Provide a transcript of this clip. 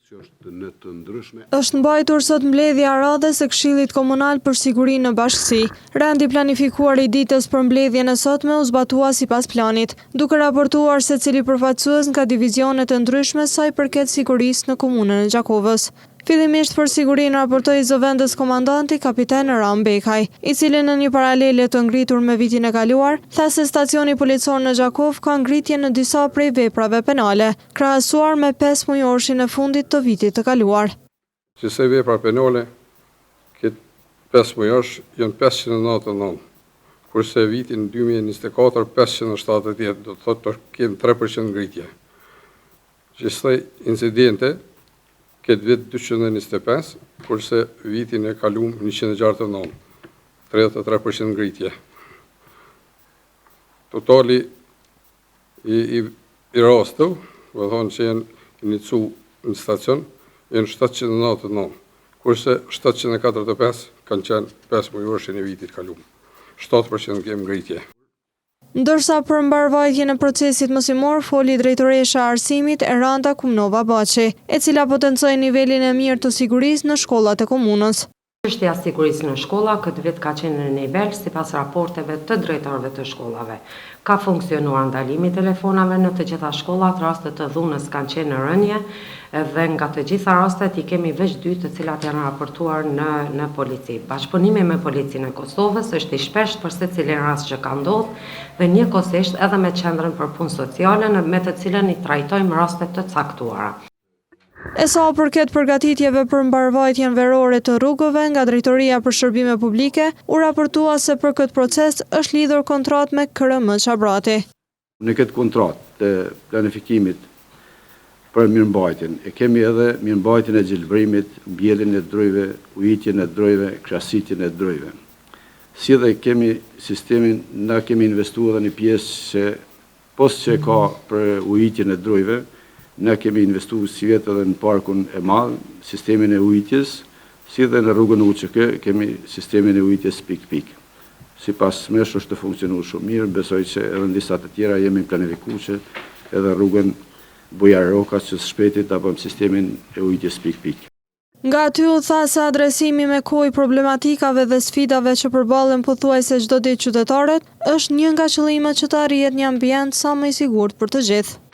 Është mbajtur sot mbledhja e radhës e Këshillit Komunal për Sigurinë në Bashkësi. Rendi i planifikuar i ditës për mbledhjen e sotme u zbatua sipas planit, duke raportuar secili përfaqësues nga divizionet e ndryshme sa i përket sigurisë në Komunën e Gjakovës. Fillimisht për sigurinë raportoi zëvendës komandanti kapiten Ramë Bekaj, i cili në një paralele të ngritur me vitin e kaluar, tha se stacioni policor në Gjakovë ka ngritje në disa prej veprave penale, krahasuar me pesëmujorshin e fundit të vitit të kaluar. Gjithsej vepra penale këtë pesëmujorsh janë 599, kurse vitin 2024 578, do të thotë kemi 3% ngritje. Gjithsej incidente këtë vit 225, kurse vitin e kalum 169, 33% ngritje. Totali i, i, i rasteve, do thonë që janë inicu në stacion, janë 799, kurse 745 kanë qenë 5 mujorshin e vitit kalum. 7% kemë ngritje. Ndërsa për mbarëvajtjen e procesit mësimor foli drejtoresha e arsimit Eranda Kumnova Baçi, e cila potencoi nivelin e mirë të sigurisë në shkollat e komunës. Çështja e sigurisë në shkolla këtë vit ka qenë në nivel sipas raporteve të drejtorëve të shkollave. Ka funksionuar ndalimi i telefonave në të gjitha shkollat, rastet të dhunës kanë qenë në rënie dhe nga të gjitha rastet i kemi veç dy të cilat janë raportuar në në polici. Bashkëpunimi me Policinë e Kosovës është i shpeshtë për secilin rast që ka ndodhur dhe njëkohësisht edhe me Qendrën për Punë Sociale me të cilën i trajtojmë raste të caktuara. E sa u përket përgatitjeve për mbarëvajtjen verore të rrugëve nga Drejtoria për Shërbime Publike, u raportua se për këtë proces është lidhur kontratë me KRM Çabrati. Në këtë kontratë të planifikimit për mirëmbajtjen, e kemi edhe mirëmbajtjen e gjelbrimit, mbjelljen e drujve, ujitjen e drujve, krasitjen e drujve. Si dhe kemi sistemin, na kemi investu edhe një pjesë që Pos që ka për ujitjen e drujve, ne kemi investu sivjet edhe në parkun e madh, sistemin e ujitjes, si dhe në rrugën UÇK kemi sistemin e ujitjes pikë-pikë. Sipas mesh është tu funksionu shumë mirë, besoj që edhe në disa të tjera jemi planifiku që edhe rrugën Bujar Roka që së shpejti ta bëjmë sistemin e ujitjes pikë-pikë. Nga aty u tha se adresimi me kohë i problematikave dhe sfidave që përballen pothuajse çdo ditë qytetarët, është një nga qëllimet që të arrihet një ambient sa më i sigurt për të gjithë.